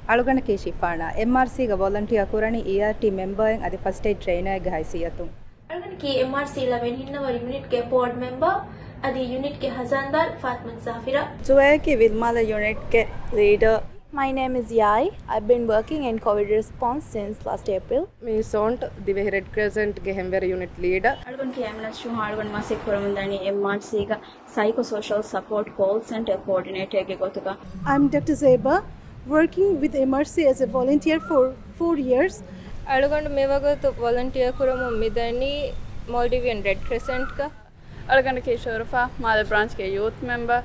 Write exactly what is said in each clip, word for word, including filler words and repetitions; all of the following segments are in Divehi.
އަޅުގަނޑަކީ ޝިފާނާ، އެމްއާރްސީގަ ވޮލަންޓިއާ ކުރަނީ އީއާރްޓީ މެމްބަރއެއް އަދި ފަސްޓް އެއިޑް ޓްރެއިނަރެއްގެ ހައިސިއްޔަތުން. އަޅުގަނޑަކީ އެމްއާރްސީ އިލެވެން ހިންނަވަރު ޔުނިޓްގެ ބޯޑް މެމްބަރ އަދި ޔުނިޓްގެ ހަޒާންދާރު ފާތިމަތު ޒާފިރާ. ޒުވޭކީ ވިލްމާލަ ޔުނިޓްގެ ލީޑަރ. My name is Yai. I've been working in COVID response since last April. މީ ސޯންޓް، ދިވެހި ރެޑް ކްރެސެންޓްގެ ހެންވޭރު ޔުނިޓް ލީޑަރ. އަޅުގަނޑަކީ އެމްއެލްއެސް ޝުހާ. އަޅުގަނޑު މަސައްކަތް ކުރަމުންދަނީ އެމްއާރްސީގަ ސައިކޯ ސޯޝަލް ސަޕޯޓް ކޯލް ސެންޓަރ ކޯޑިނޭޓަރގެ ގޮތުގަ. I'm Doctor Zeba, working with M R C as a volunteer for four years. އަޅުގަނޑު މިވަގުތު ވޮލަންޓިއާ ކުރަމުން މިދަނީ މޯލްޑިވިއަން ރެޑް ކްރެސެންޓްގަ. އަޅުގަނޑަކީ ޝޮރުފާ، މާލެ ބްރާންޗްގެ ޔޫތް މެމްބަރ.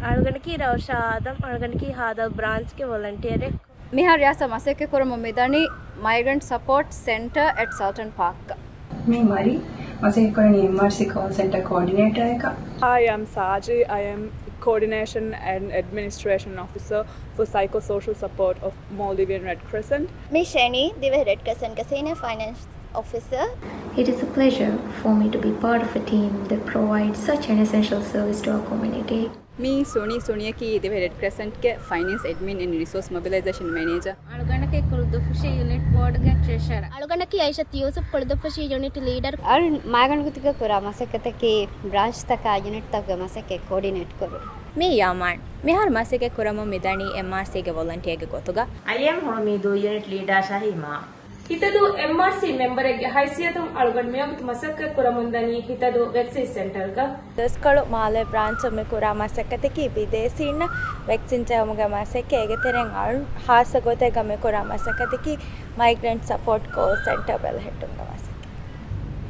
އަޅުގަނޑަކީ ރައުޝާ އާދަމް. އަޅުގަނޑަކީ ހާދަލް ބްރާންޗްގެ ވޮލަންޓިއަރެއް. މިހާރު ރިޔާސަށް މަސައްކަތް ކުރަމުން މިދަނީ މައިގްރެންޓް ސަޕޯޓް ސެންޓަރ އެޓް ސަލްޓަން ޕާކްގަ. މީ މަރީ، މަސައްކަތް ކުރަނީ އެމްއާރްސީ ކޯލް ސެންޓަރ ކޯޑިނޭޓަރ އެކަށް. Hi, I'm Saji. I am Coordination and Administration Officer for Psychosocial Support of Maldivian Red Crescent. މީ ޝެނީ، ދިވެހި ރެޑް ކްރެސެންޓްގެ ސީނިއަރ ފައިނޭންސް އޮފިސަރ. It is a pleasure for me to be part of a team that provides such an essential service to our community. މީ ސުނި، ސުނިއަކީ ދިވެހި ރެޑް ކްރެސެންޓްގެ ފައިނޭންސް އެޑްމިން އެންޑް ރިސޯސް މޮބިލައިޒޭޝަން މެނޭޖަރ. އަޅުގަނޑަކީ ކުޅުދުއްފުށި ޔުނިޓް ބޯޑްގެ ޓްރެޝަރަރ. އަޅުގަނޑަކީ އައިޝަތު ޔޫސުފް، ކުޅުދުއްފުށި ޔުނިޓް ލީޑަރ. އަޅު މައިގަނޑު ގޮތުގަ ކުރާ މަސައްކަތަކީ ބްރާންޗްތަކާ ޔުނިޓްތަކުގެ މަސައްކަތް ކޯޑިނޭޓް ކުރުން. މީ ޔާމާން. މިހާރު މަސައްކަތް ކުރަމުން މިދަނީ އެމްއާރްސީގެ ވޮލަންޓިއާގެ ގޮތުގަ. އައިއެމް ހުޅުމީދޫ ޔުނިޓް ލީޑާ ޝަހީމާ. ހިތަދޫ އެމްއާރްސީ މެމްބަރެއްގެ ހައިސިއްޔަތުން އަޅުގަނޑު މިވަގުތު މަސައްކަތް ކުރަމުންދަނީ ހިތަދޫ ވެކްސިން ސެންޓަރގަ. ދަސްކޮޅު މާލެ ބްރާންޗުން މި ކުރާ މަސައްކަތަކީ ބިދޭސީންނަށް ވެކްސިން ޖެހުމުގެ މަސައްކަތް. އޭގެ ތެރެއިން އަޅު ހާއްސަ ގޮތެއްގަ މި ކުރާ މަސައްކަތަކީ މައިގްރެންޓް ސަޕޯޓް ކޯލް ސެންޓަރ ބެލެހެއްޓުމުގެ މަސައްކަތް.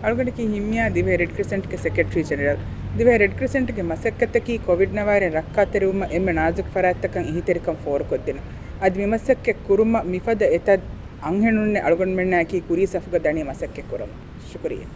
އަޅުގަނޑަކީ ހިމްޔާ، ދިވެހި ރެޑް ކްރެސެންޓްގެ ސެކްރެޓަރީ ޖެނެރަލް. ދިވެހި ރެޑް ކްރެސެންޓްގެ މަސައްކަތަކީ ކޮވިޑް ނަވާރަ ރައްކާތެރިވުމަށް އެންމެ ނާޒުކު ފަރާތްތަކަށް އެހީތެރިކަން ފޯރުކޮށްދިނުން. އަދި މި މަސައްކަތް ކުރުމަށް މިފަދަ އެތައް އަންހެނުންނެއް އަޅުގަނޑުމެންނާއެކީ ކުރީ ސަފުގަ ދަނީ މަސައްކަތް ކުރަމުން. ޝުކުރިއްޔާ.